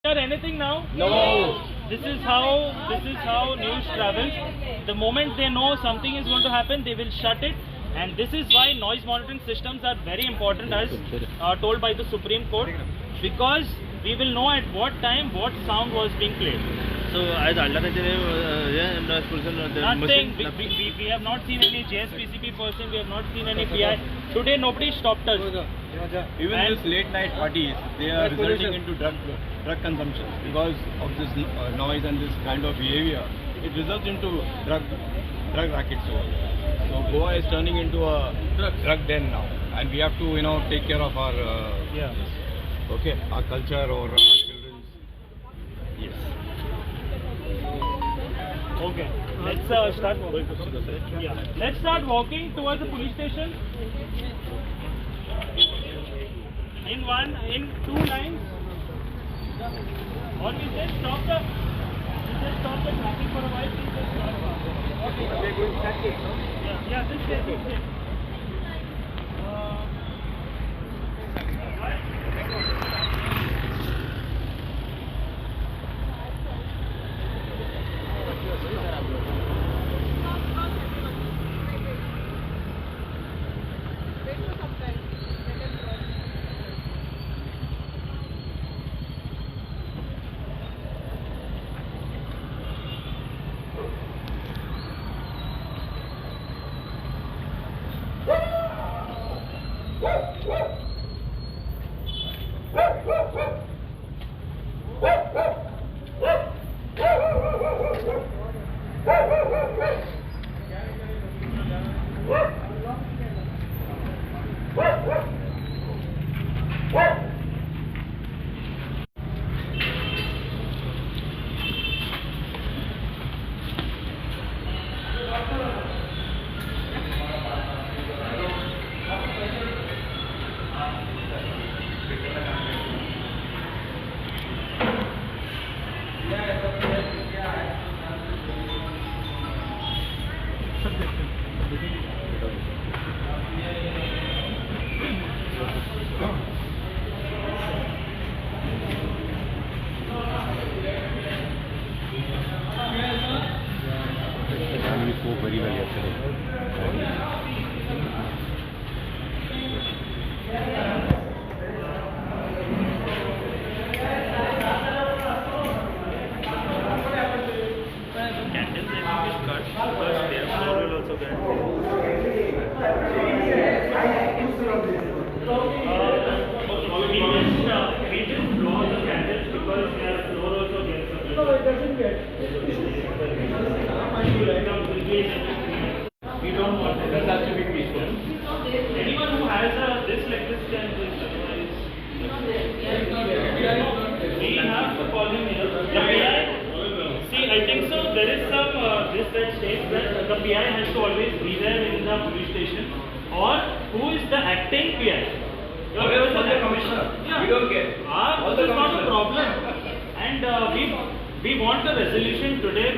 Anything now? No. This is how news travels. The moment they know something is going to happen, they will shut it. And this is why noise monitoring systems are very important, as told by the Supreme Court, because we will know at what time what sound was being played. So as nothing. We have not seen any JSPCB person. We have not seen any PI. Today nobody stopped us. Even this late night parties, they are resulting into drug consumption because of this noise and this kind of behavior. It results into drug rackets over here. So Goa is turning into a drug den now, and we have to take care of our our culture or our children's. Yes. Okay. Let's start walking. Yeah. Let's start walking towards the police station. In two lines. Or we just stop the traffic for a while. Please just stop. Okay. We are going that way, no? Yeah. Yeah. This way. This way. We spoke very well yesterday. Candles they will get cut because their floor will also get. We just blow the candles because their floor also gets. No, it doesn't get. We don't want it. That has to be peaceful. Anyone who has a this like this can do it. Otherwise, we have to call him here. The PI. See, I think so. There is some this that states that the PI has to always be there in the police station, or who is the acting PI? The commissioner. Yeah. We don't care. This is not a problem. And we want a resolution today.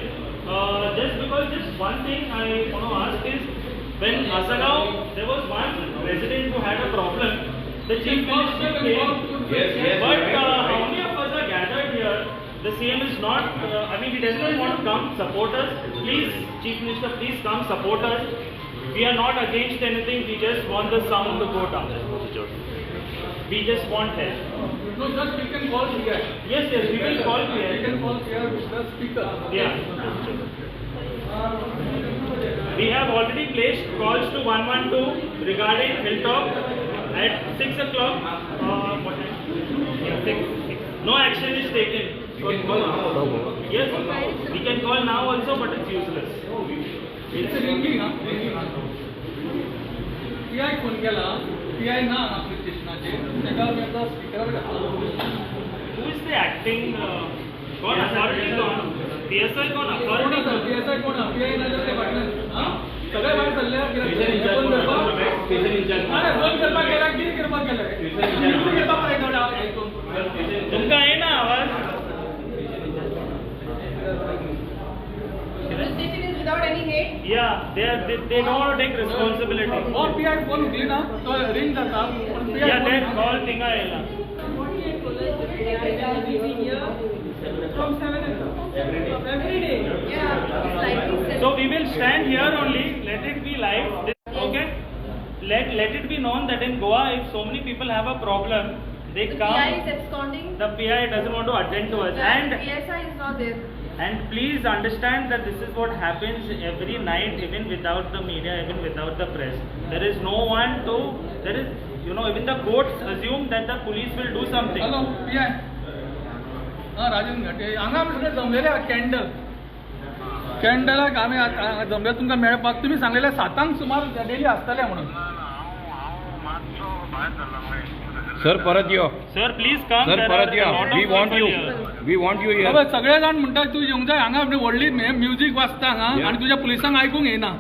Just because this one thing I want to ask is, when Assagao, there was one resident who had a problem, the chief minister came. Yes, but how many of us are gathered here? The CM is not, he doesn't want to come support us. Please, Chief Minister, please come support us. We are not against anything, we just want the sound to go down. We just want help. No, just we can call here. Yes, yes, we will call here. We can call here with the speaker. Yeah. We have already placed calls to 112 regarding Hilltop at 6 o'clock. What time? Yeah, 6. No action is taken. We can call now. Yes, we can call now also, but it's useless. It's ringing, huh? Ringing. PI phone केला. PI ना स्टेशनाचेर ताका ताका स्पिकरार घातला. Who is the acting? कोण authority कोण? PSI कोण? Authority कोण? PSI कोण? PI ना जाल्यार ते फाटल्यान. आं सगळे भायर सरले कित्याक बंद करपाक? Station in charge. अरे बंद करपाक गेल्यार कितें करपाक गेले? कितें करपाक मरे तुमकां येना आवाज? Station is without any hate. Yeah, they don't want to take responsibility. Or PI phone उखली ना तो रिंग जाता. Yeah, that call थिंगा येयला. 48 busy here from 7 o'clock. Every day. Yeah. So we will stand here only. Let it be live. Okay. Let it be known that in Goa, if so many people have a problem, they the come. PI is absconding. The PI doesn't want to attend to us. The and PSI is not there. And please understand that this is what happens every night, even without the media, even without the press. There is no one to. There is, you know, even the courts assume that the police will do something. Hello, PI. हा राजन घाटे हांगा आमी सगळे जमलेले आहा candle कॅन्डलाक आमी हांगा जमले तुमकां मेळपाक. तुमी सांगलेले 7 सुमार डेली आसतले म्हणून. सर परत यो. Sir please come. Sir परत यो. We want you. We want you here. सगळे जाण म्हणटा तूं येवंक जाय हांगा. व्हडली म्युजीक वाजता हांगा आनी तुज्या पुलिसांक आयकूंक येना.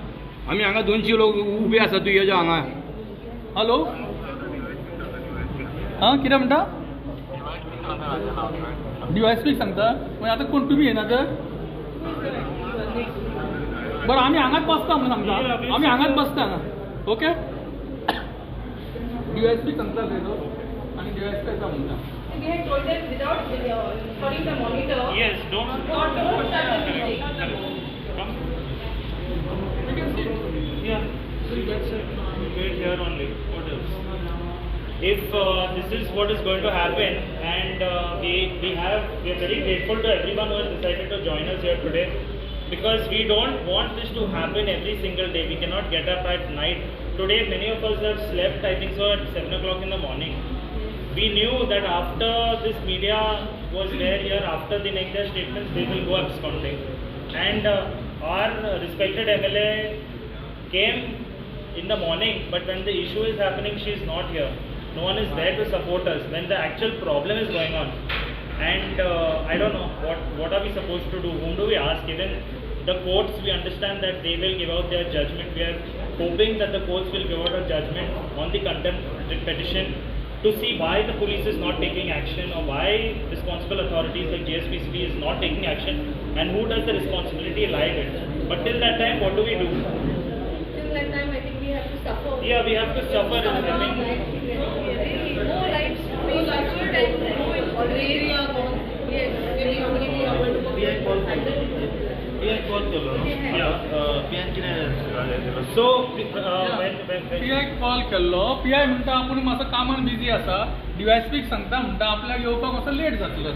आमी हांगा 200 लोक उबे आसा. तूं यो हांगा. हॅलो हां कितें म्हणटा? डीवायएसपी सांगता. मागीर आतां कोण तुमी येना तर? बरं आमी हांगाच बसता म्हणून सांगता. आमी हांगाच बसता हांगा. ओके डीवायएसपी सांगता थंय तो आनी डीवायएसपी आसा म्हणटा. We had told them without calling the monitor. Yes, don't shut the music. Come. We can see. Yeah, that's it. We wait here only. What else? If this is what is going to happen, and we are very grateful to everyone who has decided to join us here today, because we don't want this to happen every single day. We cannot get up at night. Today, many of us have slept, I think so, at 7 o'clock in the morning. We knew that after this media was there here, after they make their statements, they will go absconding. And our respected MLA came in the morning, but when the issue is happening, she is not here. No one is there to support us when the actual problem is going on. And I don't know, what are we supposed to do? Whom do we ask? Even the courts, we understand that they will give out their judgment. We are hoping that the courts will give out a judgment on the contempt petition to see why the police is not taking action, or why responsible authorities like GSPCB is not taking action, and who does the responsibility lie with. But till that time, what do we do? Till that time, I think we have to suffer. Yeah, we have to suffer. I mean, no lives to be suffered and no area gone. Yes, So, PI call केल्लो. PI म्हणटा आपूण मातसो कामान busy आसा. डीवायएसपीक सांगता म्हणटा आपल्याक येवपाक मातसो लेट जातलो.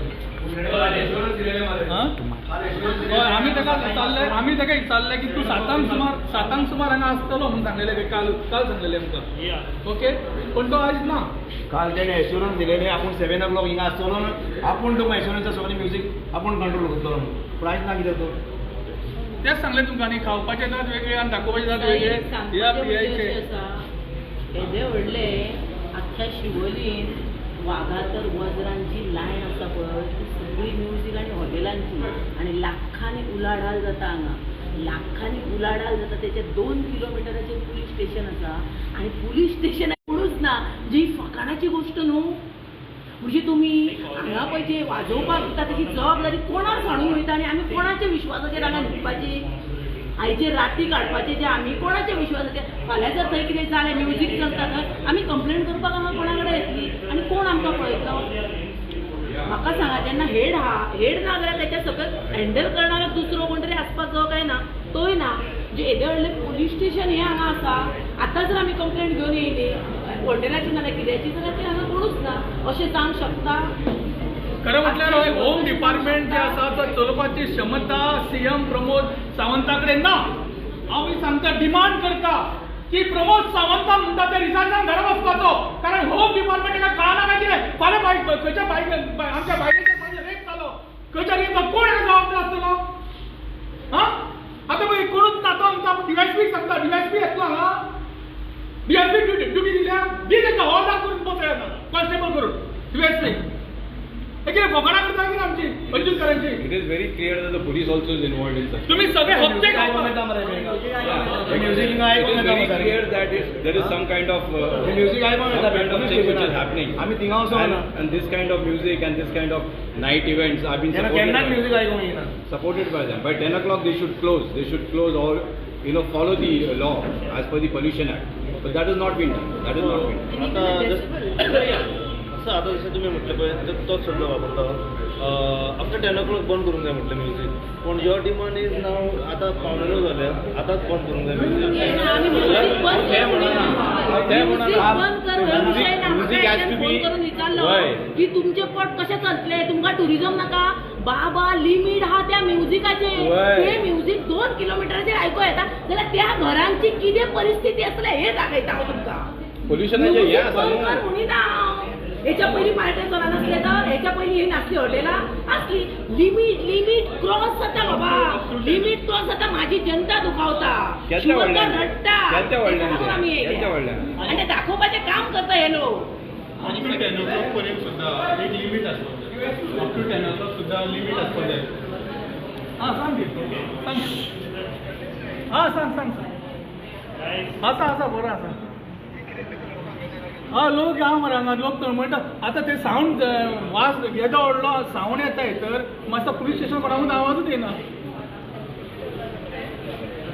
हय आमी ताका विचारलें, आमी ताका विचारलें की तूं 7 सुमार हांगा आसतलो म्हणून सांगलेलें. काल काल सांगलेलें आमकां. ओके, पण तो आज ना. काल तेणें एश्योरन्स दिलेलें आपूण 7 o'clock हिंगा आसतलो, आपूण तो एश्योरन्सा सगळें म्युजीक आपूण कंट्रोल करतलो म्हणून. पूण आयज ना कितें तो. तेच सांगलें तुमकां न्ही, खावपाचे जात वेगळे आनी दाखोवपाचे जात वेगळे. ह्या पीआयचे येदे व्हडले आख्ख्या शिवोलीन वागातर वज्रांची लायन आसा पळय, ती सगळी म्युजीक आनी हॉटेलांची, आनी लाखांनी उलाढाल जाता हांगा. लाखांनी उलाढाल जाता. तेचे 2 किलोमिटराचेर पुलीस स्टेशन आसा आनी पुलीस स्टेशन कोणूच ना. जी फकाणाची गोश्ट न्हू. म्हणजे तुमी हांगा पळय जे वाजोवपाक दिता तेची जबाबदारी कोणाक सांडून वयता आनी आमी कोणाच्या विश्वासाचेर हांगा न्हिदपाची? आयचे राती काडपाचे जे आमी कोणाच्या विश्वासाचेर? फाल्यां जर थंय कितें जालें, म्युजीक चलता थंय, आमी कंप्लेन करपाक हांगा कोणा कडेन येतली आनी कोण आमकां पळयतलो? म्हाका सांगा, जेन्ना हेड आहा, हेड ना जाल्यार तेच्या सकयल हँडल करणारो दुसरो कोण तरी आसपाक जावो काय ना? तोय ना. म्हणजे येदें व्हडलें पुलीस स्टेशन हें हांगा आसा. आतां जर आमी कंप्लेन घेवन येयली हॉटेलाची ना कित्याची जाल्यार ते हांगा कोणूच ना. अशें जावंक शकता? खरें म्हटल्यार होम डिपार्टमेंट जे आसा तो चलोवपाची क्षमता सीएम प्रमोद सावंता कडेन ना. हांव सांगता, डिमांड करता की प्रमोद सावंता म्हणटा ते रिजायन घरा वचपाचो. कारण होम डिपार्टमेंट ताका कळना काय कितें. फाल्यां बायक खंयच्या बायक आमच्या बायलेचेर रेप जालो, खंयच्या रेप कोण जबाबदार आसतलो? हां आतां पळय कोणूच ना. तो आमकां डीवायएसपी सांगता, डीवायएसपी येतलो हांगा, डीवायएसपी ड्युटी दिल्या, दी ताका हवालदार करून बसय कॉन्स्टेबल करून डीवायएसपी. हे कितें फकाणां करता कितें आमची अंजुलकरांची? It is very clear that the police also is involved in such. तुम्ही सगळे हप्ते Music it is very clear that there is some kind of music some kind of thing which is happening. And this kind of music and this kind of night events have been supported by them. By 10 o'clock they should close. They should close or follow the law as per the Pollution Act. But that has not been done. That has not been done. Sir आतां जशें तुमी म्हटलें पळय तोच शब्द वापरता after 10 o'clock बंद करूंक जाय म्हटलें म्युजीक पूण your demand is नाव आतां 8:45 जाल्या आतांच बंद करूंक जाय म्युजीक. की तुमचे पोट कशें चलतलें, तुमकां टुरिजम नाका बाबा, लिमीट आहा त्या म्युजिकाचेर. ते म्युजीक 2 किलोमिटराचेर आयको येता जाल्यार त्या घरांची कितें परिस्थिती आसतली हें दाखयता हांव तुमकां. पोल्युशनाचें हें आसा न्हू म्हणिना हांव, हेच्या पयलीं पार्ट्या चलनासले तर हेच्या पयलीं ही नासली हॉटेलां आसली. लिमीट लिमीट क्रॉस जाता बाबा, लिमीट क्रॉस जाता, म्हाजी जनता दुखावता, शिवणकर रडटा, आमी आनी ते दाखोवपाचें काम करता हे लोक. अप टू 10 o'clock पर्यंत सुद्दां एक लिमीट आसपाक जाय. अप टू 10 o'clock सुद्दां लिमीट आसपाक जाय. हां सांग सांग, हां सांग सांग सांग, आसा आसा बरो आसा. हय लोक या मरे हांगा, लोक तळमळटा. आतां ते सावंड वास येदो व्हडलो सावंड येता तर मातसो पुलीस स्टेशन कोणाकूच आवाजूच येना.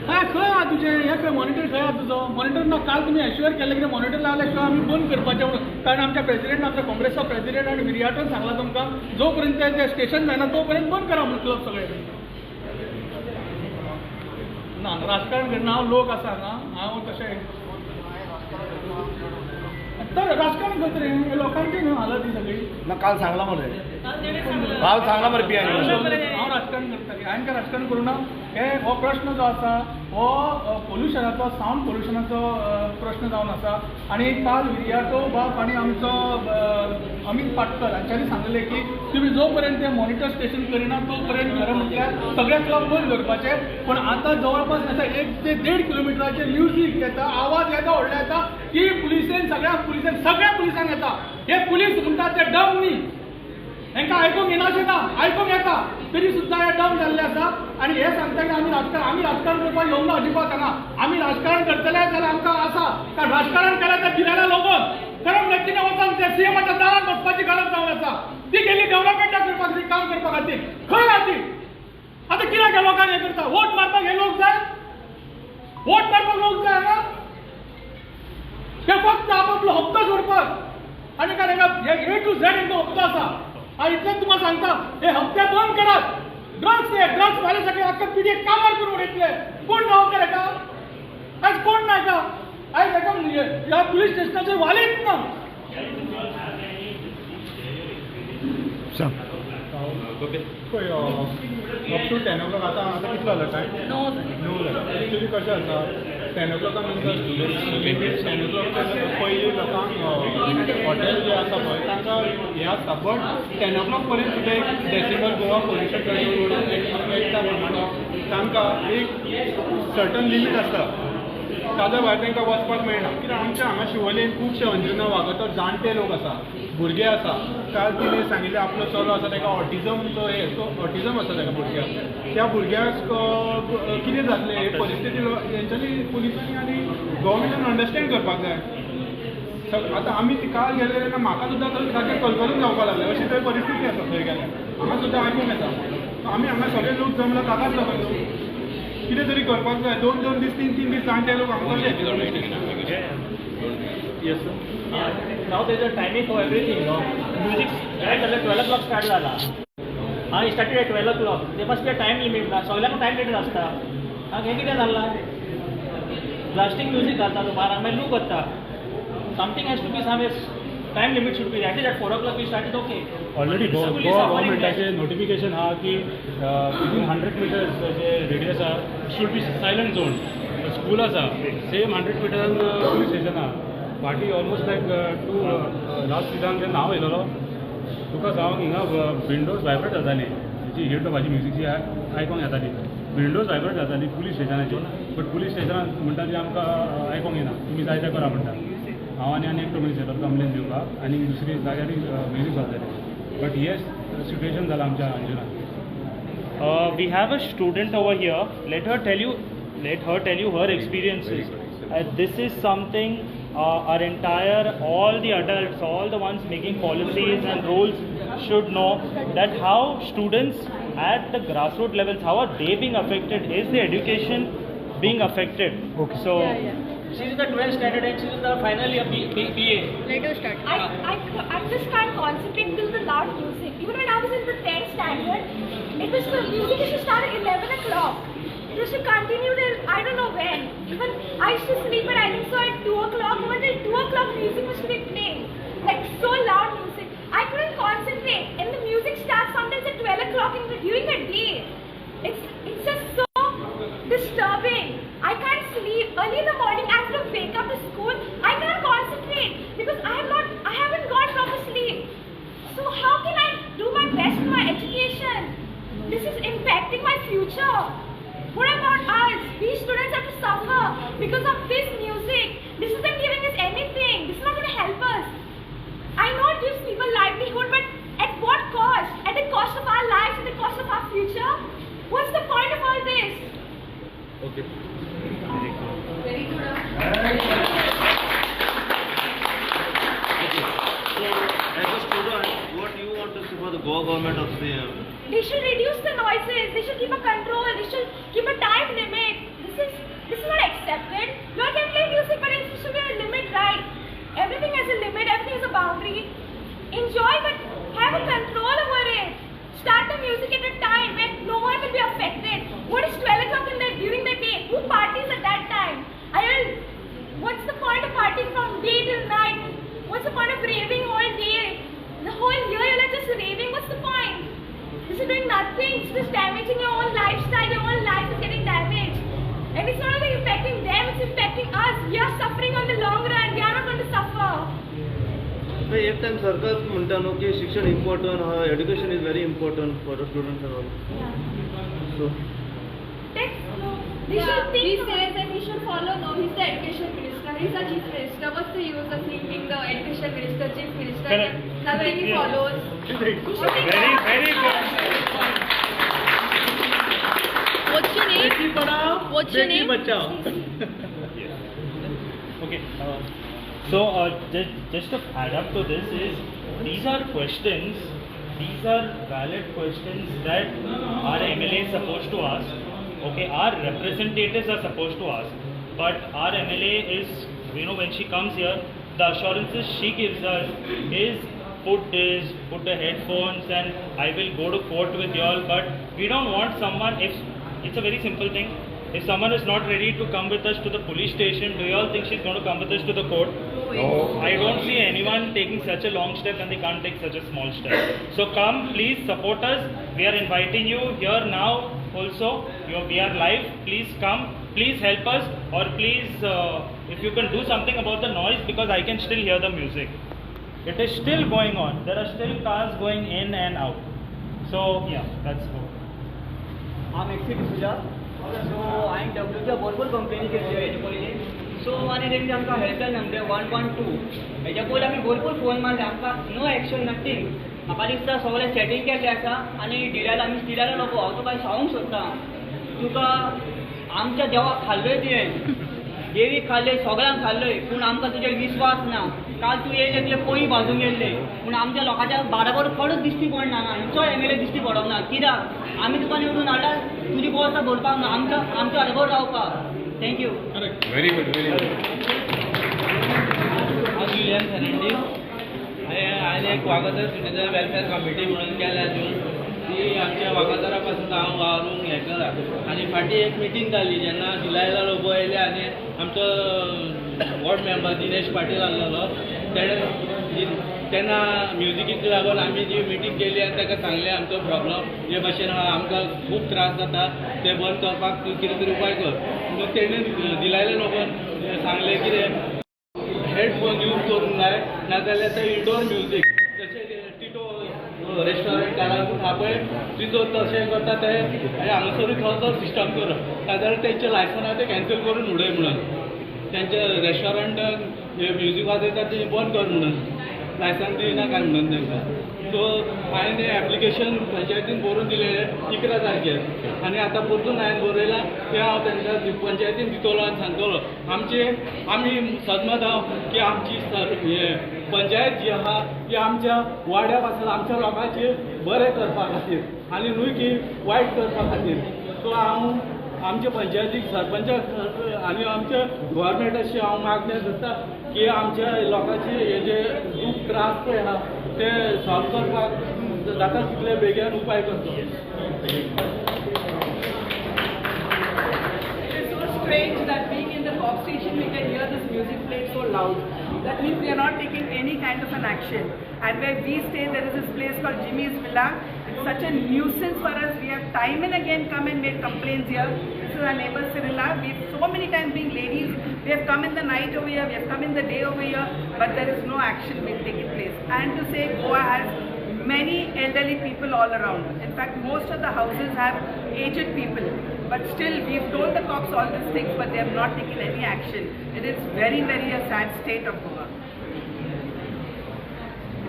हय खंय आहा तुजें हें, खंय मॉनिटर खंय आहा तुजो मॉनिटर ना. काल तुमी एश्युअर केल्लें कितें मॉनिटर लायल्या शिवाय आमी बंद करपाचें म्हणून, कारण आमच्या प्रेसिडेंट, आमच्या काँग्रेसचो प्रेसिडेंट आनी विरियाटोन सांगलां तुमकां जो पर्यंत तें स्टेशन जायना तो पर्यंत बंद करा म्हणून क्लब सगळे. ना राजकारण करना, हांव लोक आसा हांगा, हांव तशें तर राजकारण करता रे लोकांची न्हू हालत ही सगळी. ना काल सांगला मरे, काल सांगला मरे पी हांव राजकारण करता, हांवें काय राजकारण करूं ना. हे हो प्रश्न जो आसा हो पोल्युशनाचो, सावंड पोल्युशनाचो प्रश्न जावन आसा. आनी काल विरियाटो बाब आनी आमचो अमीत पाटकर हांच्यांनी सांगलें की तुमी जो पर्यंत ते मॉनिटर स्टेशन करिना तो पर्यंत खरें म्हटल्यार सगळे क्लब बंद करपाचे. पूण आतां जवळपास आतां 1 ते 1.5 किलोमिटराचेर म्युजीक येता, आवाज येता व्हडलो येता की पुलिसेन सगळ्या पुलिसेन सगळ्या पुलिसांक येता. हे पुलीस म्हणटात ते डम न्ही, हेंकां आयकूंक येनाशें ना, आयकूंक येता तरी सुद्दां हे डम जाल्ले आसा. आनी हे सांगता की आमी राजकारण, आमी राजकारण करपाक येवंक ना अजिबात हांगा. आमी राजकारण करतले जाल्यार आमकां आसा, कारण राजकारण केल्यार ते गिरायला लोगोन कारण व्यक्तीने वचून त्या सीएमाच्या दारात बसपाची गरज जावन आसा. ती गेली डेव्हलपमेंटा करपा खातीर, काम करपा खातीर. खंय आहा ती आतां कित्याक ह्या लोकांक हें करता? वोट मारपाक हे लोक जाय, वोट मारपाक लोक जाय हांगा. हे फक्त आपलो हप्तो सोडपाक आनी कारण ए टू झेड हेंचो हप्तो आसा. हांव इतलेंच तुमकां सांगता, हे हप्ते बंद करात. ड्रग्स हे ड्रग्स वाले सगळे आख्खे पिढी कामार करून उडयतले. कोण जबाबदार हेका? आयज कोण ना हेका? आयज हेका ह्या पुलीस स्टेशनाचेर वालेच ना. पळय अप टू 10 o'clock आतां आतां कितलो जालो टायम? 9 जालो. एक्चुली कशें आसा 10 o'clock नंतर 10 o'clock पयलीं लोकांक हॉटेल जे आसा पळय तांकां हें आसता, बट 10 o'clock पर्यंत सुद्दां एक डेसिबल गोवा पोल्युशन कंट्रोल एक्टा प्रमाणे तांकां एक सर्टन लिमीट आसता, ताज्या भायर तांकां वचपाक मेळना. कित्याक आमच्या हांगा शिवोलेन खुबशे अंजुना वागातोर जाणटे लोक आसा, भुरगे आसा. काल तिणें सांगिल्लें आपलो चलो आसा ताका ऑटिजमचो हे, सो ऑटिजम आसा ताका भुरग्याक, त्या भुरग्याक कितें जातलें हे परिस्थिती हेंच्यांनी पुलिसांनी आनी गव्हर्मेंटान अंडरस्टँड करपाक जाय. आतां आमी काल गेले तेन्ना म्हाका सुद्दां थंय सारकें कलकलून जावपाक लागलें, अशी थंय परिस्थिती आसा. थंय गेल्यार हांगा सुद्दां आयकूंक येता. आमी हांगा सगळे लोक जमला ताकाच लागून कितें तरी करपाक जाय. 2-2 दीस 3-3 दीस जाणटे लोक हांगा कशे येतले? Yes sir. Now there is a timing for everything, no? Music at 12 o'clock start जाला. हां, it started at 12 o'clock. There must be a time limit ना, सगळ्यांक टायम लिमीट आसता. हां, हें कितें जालां? ब्लास्टींग म्युजीक घालता तो 12 मागीर लूक वता. Something has to be, some time limit should be. At least at 4 o'clock we started, okay. Already Goa गव्हर्मेंटाचें नोटिफिकेशन आहा की विदीन 100 मिटर्स जे रेडियस आहा should be silent zone. School आसा सेम 100 मिटर्सान पुलीस स्टेशन आहा. फाटीं ऑलमोस्ट लायक 2 last season जेन्ना हांव येयलेलो तुका सांग हिंगा विंडोज वायब्रेट जाताली, जी हिट म्हाजी म्युजीक जी आयकोंक येताली, विंडोज वायब्रेट जाताली पुलीस स्टेशनाची. बट पुलीस स्टेशनान म्हणटा ती आमकां आयकोंक येना, तुमी जाय तें करा म्हणटा. हांव आनी आनी एकटो मनीस येयलो कंप्लेन दिवपाक आनी दुसरी जाग्यार म्युजीक चलतालें. बट हें सिट्युएशन जालां आमच्या अंजुनान. We have a student over here. Let her tell you, let her tell you her experiences. This is something our entire, all the adults, all the ones making policies and rules should know that how students at the grassroots levels, how are they being affected? Is the education being affected? Okay. So, yeah. She is in the 12th standard and she is in the final year BA. Let her start. I just can't concentrate till the loud music. Even when I was in the 10th standard, it was the music used to start at 11 o'clock. It used to continue till I don't know when. Even I used to sleep at I think so at 2 o'clock. Even till 2 o'clock music was to be playing. Like so loud music. I couldn't concentrate. And the music starts sometimes at 12 o'clock during the day. It's just so disturbing. I can't sleep. Early in the morning I have to wake up to school. I can't concentrate because I haven't got proper sleep. So how can I do my best in my education? This is impacting my future. What about us? We students have to suffer because of this music. This isn't giving us anything. This is not going to help us. I know it gives people livelihood, but at what cost? At the cost of our lives, at the cost of our future? What's the point of all this? Okay. Very good. Okay. So, as a student, what do you want to see for the Goa government of CM? They should reduce the noises. They should keep a control. They should keep a time limit. This is not accepted. You all can play music, but it should be a limit, right? Everything has a limit. Everything has a boundary. Enjoy, but have a control over it. Start the music at a time when no one will be affected. What is 12 o'clock during the day? Who parties at that time? What's the point of partying from day till night? What's the point of raving all day? The whole year you're just raving. What's the point? This is doing nothing. It's just damaging your own lifestyle. Your own life is getting damaged. And it's not only affecting them, it's affecting us. We are suffering on the long run. We are not going to suffer. एक time सरकार म्हणटा न्हू की शिक्षण important आहा, education is very important for the students and all. So he says that he should follow. No, he's the education minister. He's the chief minister. What's the use of him being the education minister, chief minister? Correct. Nothing he follows. Very, very good. What's your name? Beti Padhao, What's your Beti name? Bachao. Yes. Okay. So just to add up to this is, these are questions, these are valid questions that our MLA is supposed to ask, okay, our representatives are supposed to ask, but our MLA is, you know, when she comes here, the assurances she gives us is put this, put the headphones and I will go to court with y'all, but we don't want someone, if it's a very simple thing, if someone is not ready to come with us to the police station, do you all think she's going to come with us to the court? No. I don't see anyone taking such a long step and they can't take such a small step. So come, please support us. We are inviting you here now also. We are live. Please come. Please help us, or please, if you can do something about the noise, because I can still hear the music. It is still going on. There are still cars going in and out. So yeah, that's all. I'm Exit Suja. So हांवें डब्ल्यूच्या भरपूर कंप्लेनी केल्ल्यो हेजे पयलीं. So आनी तेंचे आमकां helpline number 112 हेज्या पयलीं आमी भरपूर फोन मारले, आमकां नो एक्शन नथींग. म्हाका दिसता सगळें सेटींग केल्लें आसा आनी डिलायला आमी डिलायला लोक हांव तुका सांगूंक सोदता, तुका आमच्या देवाक खाल्लोय तुवें, देवीक खाल्लय, सगळ्यांक खाल्लय, पूण आमकां तुजेर विस्वास ना. काल तूं येयले तुवें पयलीं भाजूंक गेल्ले, पूण आमच्या लोकांच्या बाराबर कोणूच दिश्टी पडना, खंयचोय एम एल ए दिश्टी पडोंक ना. कित्याक आमी तुका निवडून हाडला तुजी बोल्सां भरपाक ना, आमच्या आमच्या बरोबर रावपाक. Thank you. Very good, very good. हांव जुलियन फेर्नांडीस. हांवें एक वागातोर सिटीजन वेलफेअर कमिटी म्हणून केल्या जून, ती आमच्या वागातोरा पासून हांव वावरूंक हें करा. आनी फाटीं एक मिटींग जाली जेन्ना डिलायला लोबो येयले आनी आमचो वॉर्ड मेंबर दिनेश पाटील आसलेलो, तेणें तेन्ना म्युजिकीक लागून आमी जी मिटींग केली आनी ताका सांगलें आमचो प्रॉब्लम हे भाशेन आहा, आमकां खूब त्रास जाता, ते बंद करपाक तूं कितें तरी उपाय कर. म्हणून तेणें डिलायला लोबोन सांगलें कितें हेडफोन यूज करूंक जाय, नाजाल्यार ते इंडोर म्युजीक जशें टिटो रेस्टॉरंट आहा पळय तिजो तशें करता ते हांगासरूय थंयसर सिस्टम कर, नाजाल्यार तेंचें लायसन आहा तें कॅन्सल करून उडय म्हणून, तेंचें रेस्टॉरंट म्युजीक वाजयता तें बंद कर म्हणून, लायसन दिना काय म्हणून तांकां. सो हांवें तें एप्लिकेशन पंचायतीन बरोवन दिलेलें 11 तारखेर आनी आतां परतून हांवें बरयलां तें हांव तेंच्या पंचायतीन दितलो आनी सांगतलो. आमचे आमी सदमत आहा की आमची पंचायत जी आहा ती आमच्या वाड्या पासून आमच्या लोकांचे बरें करपा खातीर आनी न्हय की वायट करपा खातीर. सो हांव आमच्या पंचायतीक सरपंचाक आनी आमच्या गव्हर्मेंटाशी हांव मागणें करता की आमच्या लोकांचे हे जे दूख त्रास पळय आहा ते सॉल्व करपाक जाता तितले बेगीन उपाय करचो. Strange that being in the cop station we can hear this music played so loud. That means we are not taking any kind of an action. And where we stay, there is this place called Jimmy's Villa. It's such a nuisance for us. We have time and again come and made complaints here. This is our neighbor Cyrilla. We've so many times being ladies, we have come in the night over here, we have come in the day over here, but there is no action being taken place. And to say Goa has many elderly people all around. In fact, most of the houses have aged people. But still, we've told the cops all these things, but they have not taken any action. It is very, very a sad state of Goa.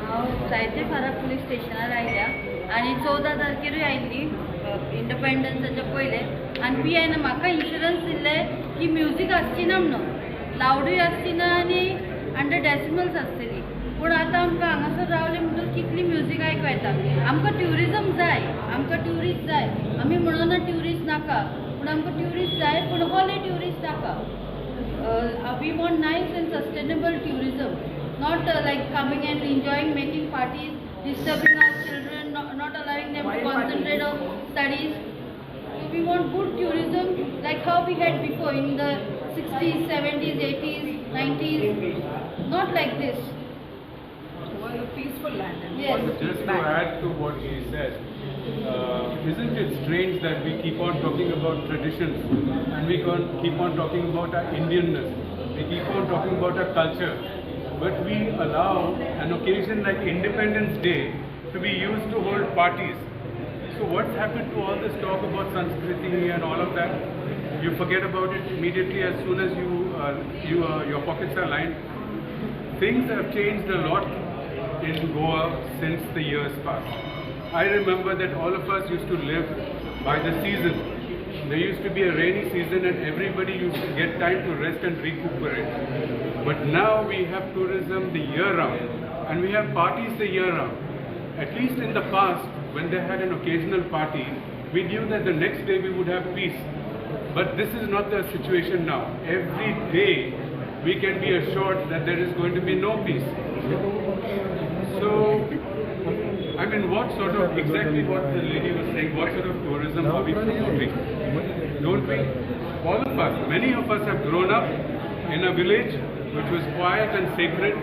हांव जायते फारा police स्टेशनार आयल्या आनी 14 तारखेरूय आयिल्ली इंडिपेंडन्साच्या पयले आनी P आयन म्हाका इन्शुरन्स दिल्लें की म्युजीक आसची ना म्हणून, लावडूय आसची ना आनी अंडर डेसिमल्स आसतली. पूण आतां आमकां हांगासर रावले म्हणटकच कितली म्युजीक आयकूं येता. आमकां ट्युरिजम जाय, आमकां ट्युरिस्ट जाय. आमी म्हणून ट्युरिस्ट नाका, पूण आमकां ट्युरिस्ट जाय, पूण होले ट्युरिस्ट नाका. We want nice and sustainable tourism, not like coming and enjoying, making parties, disturbing our children, not allowing them to concentrate on studies. So we want good tourism like how we had before in the 60s, 70s, 80s, 90s, not like this. A peaceful land. Yes. Just to add to what she said, isn't it strange that we keep on talking about traditions and we keep on talking about our Indianness, we keep on talking about our culture, but we allow an occasion like Independence Day to be used to hold parties. So what's happened to all this talk about Sanskriti and all of that? You forget about it immediately as soon as your pockets are lined. Things have changed a lot in Goa since the years past. I remember that all of us used to live by the season. There used to be a rainy season and everybody used to get time to rest and recuperate. But now we have tourism the year round and we have parties the year round. At least in the past, when they had an occasional party, we knew that the next day we would have peace. But this is not the situation now. Every day we can be assured that there is going to be no peace. So, I mean, what sort of, exactly what the lady was saying, what sort of tourism are we promoting? Don't we? All of us, many of us have grown up in a village which was quiet and sacred.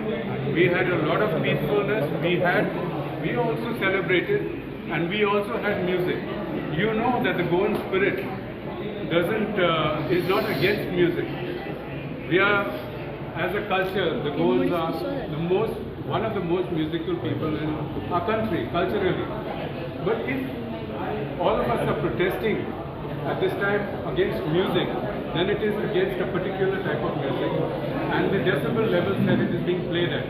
We had a lot of peacefulness. We also celebrated and we also had music. You know that the Goan spirit is not against music. We are, as a culture, the Goans are the most, one of the most musical people in our country, culturally. But if all of us are protesting at this time against music, then it is against a particular type of music and the decibel levels that it is being played at,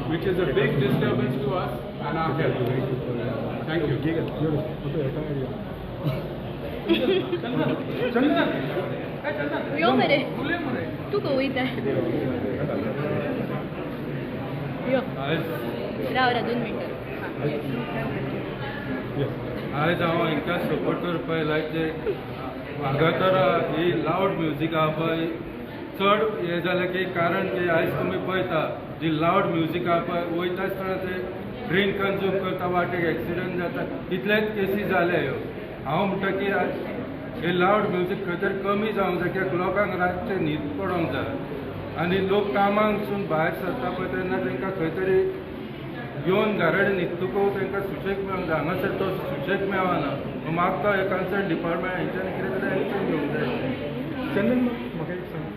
which is a big disturbance to us and our health. Thank you. यो मरे तू कविता यो राव राव 2 मिनटं. आयज हांव हांकां support करपा येयला जे वागातोरा ही लावड म्युजीक आहा पळय चड हें जालें की कारण की आयज तुमी पळयता जी लावड म्युजीक आहा पळय वयता आसतना ते ड्रिंक कन्ज्यूम करता वाटेक एक्सिडंट जाता इतलेच केसी जाले ह्यो. हांव म्हणटा की हे लावड म्युजीक खंय तरी कमी जावंक जाय कित्याक लोकांक रातचें न्हीद पडोंक जाय आनी लोक कामांकसून भायर सरता पळय तेन्ना तांकां खंय तरी येवन घरा कडेन न्हिदतकूच तांकां सुशेग मेळोंक जाय. हांगासर तो सुशेग मेळना. मागता हे कन्सर्न डिपार्टमेंट हेंच्यांनी कितें तरी एक्शन घेवंक जाय. चंदन, म्हाका एक सांग,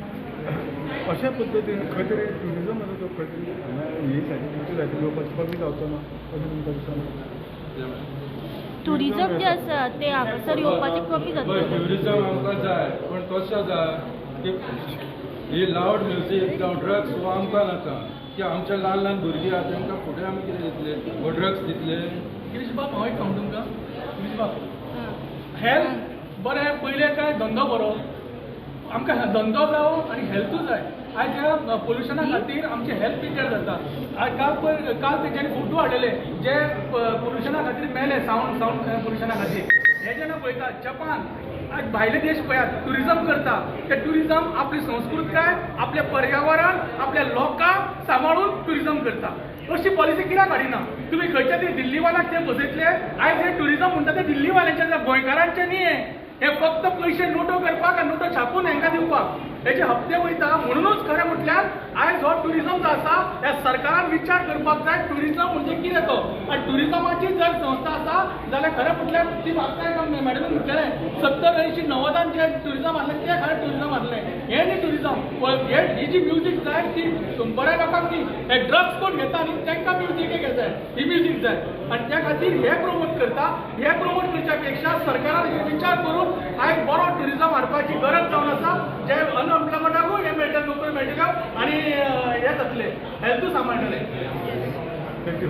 अशा पद्दतीन खंय तरी ट्युरिजम आसा तो खंय तरी हांगा हे सायडीन तुमच्या सायडीन येवपाचो कमी जावचो ना अशें तुमकां दिसना? ट्युरिजम जे आसा ते हांगासर येवपाचें कमी जातलें. ट्युरिजम आमकां जाय पूण कशें जाय की ही लावड म्युजीक जावं ड्रग्स हो आमकां नाका की आमच्या ल्हान ल्हान भुरगीं आहा तांकां फुडें आमी कितें दितले हो ड्रग्स दितले. गिरीश बाब, हांव एक सांगू तुमकां, गिरीश बाब, हेल्थ बरें पयलें काय धंदो बरो? आमकां धंदो जावो आनी हेल्थूय जाय. आयज ह्या पोल्युशना खातीर आमचें हेल्थ पिड्ड्यार जाता. आयज काल पळय, काल तेंच्यांनी फोटो हाडलेले जे पोल्युशना खातीर मेले, सावंड पोल्युशना खातीर. हे जेन्ना पळयता जपान आज भायले देश पळयात ट्युरिजम करता, ते ट्युरिजम आपली संस्कृताय, आपलें पर्यावरण, आपल्या लोकांक सांबाळून ट्युरिजम करता. अशी पॉलिसी कित्याक हाडिना तुमी? खंयच्या तरी दिल्लीवाल्याक ते बसयतले. आयज हे ट्युरिजम म्हणटा ते दिल्लीवाल्यांचे, गोंयकारांचे न्ही. हे फक्त पयशे नोटो करपाक आनी नोटो छापून हांकां दिवपाक हेचे हप्ते वयता. म्हणूनच खरें म्हटल्यार आयज हो ट्युरिजम जो आसा ह्या सरकारान विचार करपाक जाय ट्युरिजम म्हणजे कितें तो. आनी ट्युरिजमाची जर संस्था आसा जाल्यार खरें म्हटल्यार ती म्हाका मॅडमीन म्हटलेलें 70, 80, 90 जे ट्युरिजम आसलें तें खरें ट्युरिजम आसलें. हें न्ही ट्युरिजम, ही जी म्युजीक जाय ती बऱ्या लोकांक न्ही, हे ड्रग्स कोण घेता न्ही तांकां म्युजीक जाय, ही म्युजीक जाय. आनी त्या खातीर हे प्रमोट करता. हे प्रमोट करच्या पेक्षा सरकारान विचार करून आयज बरो ट्युरिजम हाडपाची गरज जावन आसा, जे अनएम्प्लॉयमेंटाकूय हें मेळटलें, नोकरी मेळटल्यो आनी हें जातलें, हेल्थूय सांबाळटलें. Thank you.